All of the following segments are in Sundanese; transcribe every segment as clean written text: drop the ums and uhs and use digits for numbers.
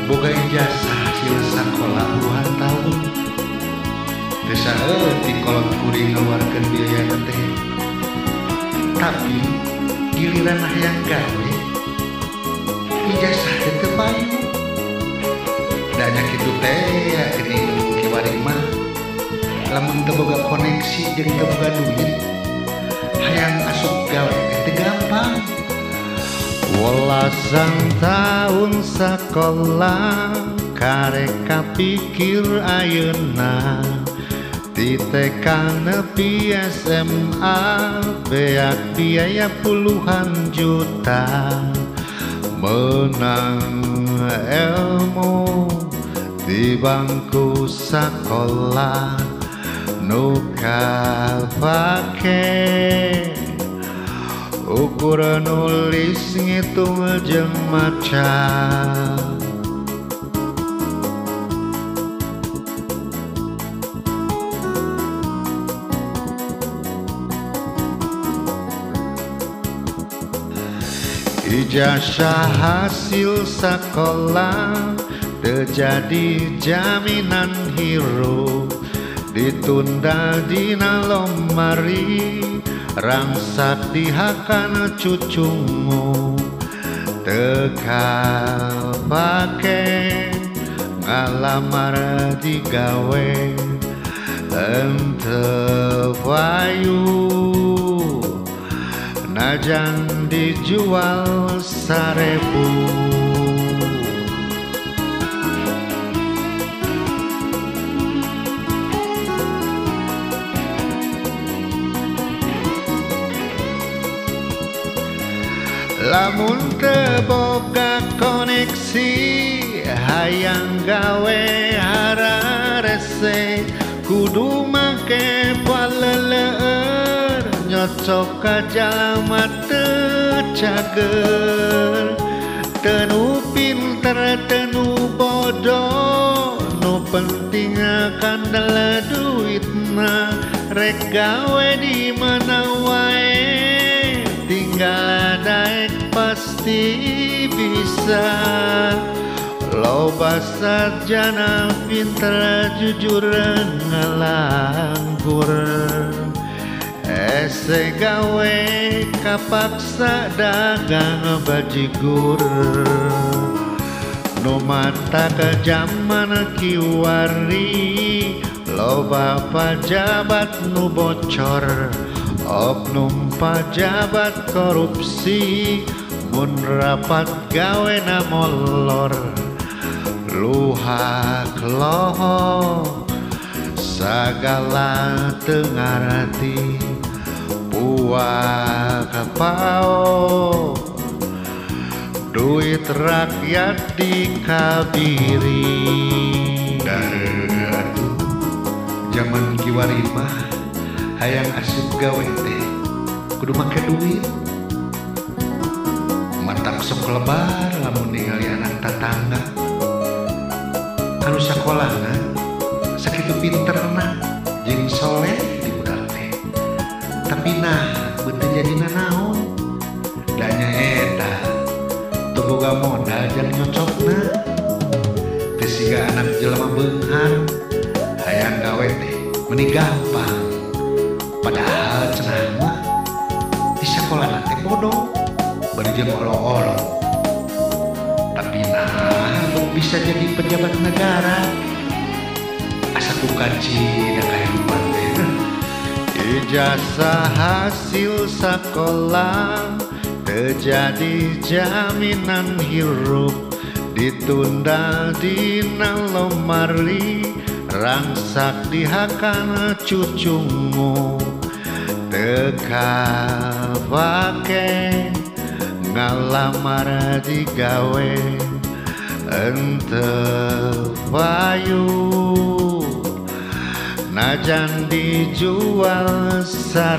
Boga ijazah hasil sakola puluhan tahun. Teu saeutik kolot kuring ngaluarkeun biaya teh. Tapi giliran hayang gawe ijazah teh teu payu. Da nya kitu teh geuning kiwari mah lamun teu boga koneksi jeung teu boga duit hayang asup gawe teh gampang. Welasan tahun sakola karek kapikir ayeuna di TK nepi SMA beak biaya puluhan juta menang ilmu di bangku sakola nu kapake ukur nulis ngitung jeung maca. Ijazah hasil sakola teu jadi jaminan hirup ditunda dina lomari rangsak dihakan cucumu teu kapake ngalamar digawe henteu payu najan dijual 1000. Lamun teu boga koneksi hayang gawe hararese kudu make paleleur nyocok ka jalma teu cager teu nu pinter teu nu bodoh nu penting kandel duitna rek gawe di mana wae tinggal daek pasti bisa. Loba sarjana pinter jujur ngalanggur ese gawe kapaksa dagang bajigur nu mata ke jaman kiwari loba pajabat nu bocor oknum pajabat korupsi mun rapat gawe na molor luhak loho sagala teu ngarti puak pao duit rakyat dikabiri. Dareuh atuh jaman kiwari mah hayang asup gawe teh kudu make duit. Matak sok lebar lamun ningali anak tatangga anu sakolana sakitu pinterna jeung soleh di budak teh tapi nah beuteung jadina naon da nya eta teu boga modal jang nyocokna teu siga anak jelema beunghar hayang gawe teh meuni gampang padahal cenah mah di sakolana teh bodoh bari jeung olo-olo tapi nah bisa jadi pejabat negara asa ku kaci da kahirupan teh. Ijazah hasil sakola teu jadi jaminan hirup ditunda dina lomari rangsak dihakan cucumu teu kapake ngalamar digawe henteu payu najan dijual 1000.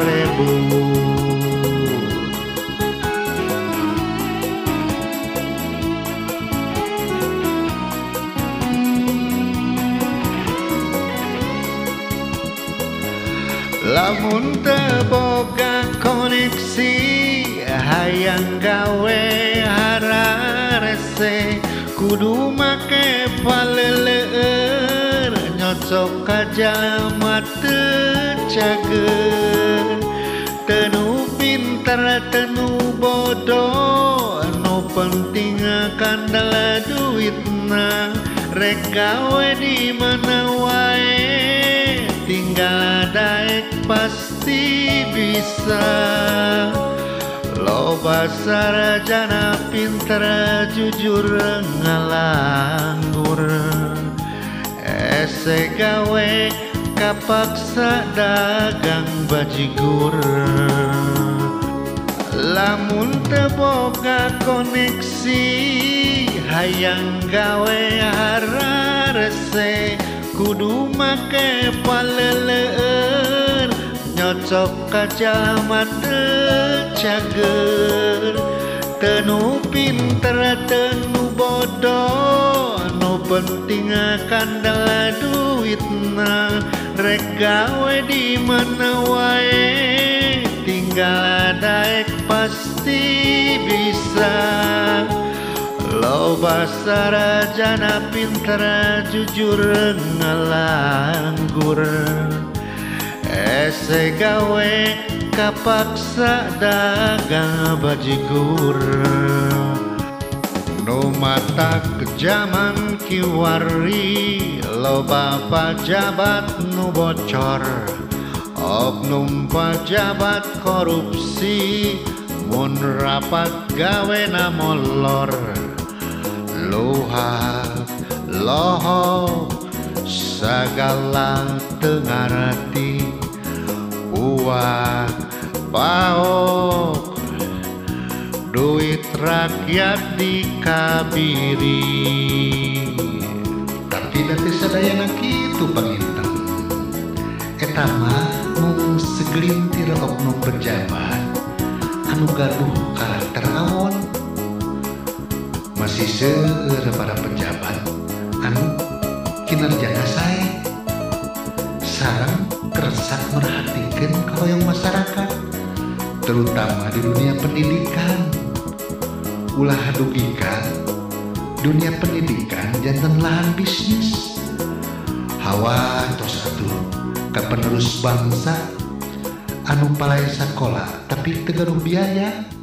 Lamun teu boga koneksi hayang gawe hararese Kudu make paleleur nyocok ka jalma teu cager. Teu nu pinter teu nu bodoh, nu penting kandel duitna. Rek gawe di mana wae, tinggal daek pasti bisa. Loba sarjana pinter jujur ngalanggur, ese gawe kapaksa dagang bajigur. Lamun teu boga koneksi, hayang gawe hararese. Kudu make paleleur nyocok ka jalma teu cager. Teu nu pinter teu nu bodoh, nu penting kandel duitna. Rek gawe di mana wae, tinggal daek pasti bisa. Loba sarjana pinter jujur ngalanggur, ese gawe kapaksa dagang bajigur. Nu matak jaman kiwari, loba pajabat nu bocor. Oknum pajabat korupsi, mun rapat gawena molor. Luhak lohok sagala teu ngarti, uak paok duit rakyat dikabiri. Tapi da teu sadayana kitu panginten, eta mah mung segelintir oknum pejabat anu gaduh karakter awon. Masih seueur para pejabat anu kinerjana sae sareng kersa merhatikeun kahoyong masyarakat, terutama di dunia pendidikan. Ulah dugika dunia pendidikan janten lahan bisnis. Hawa tos atuh ka penerus bangsa anu palai sakola tapi teu gaduh biaya.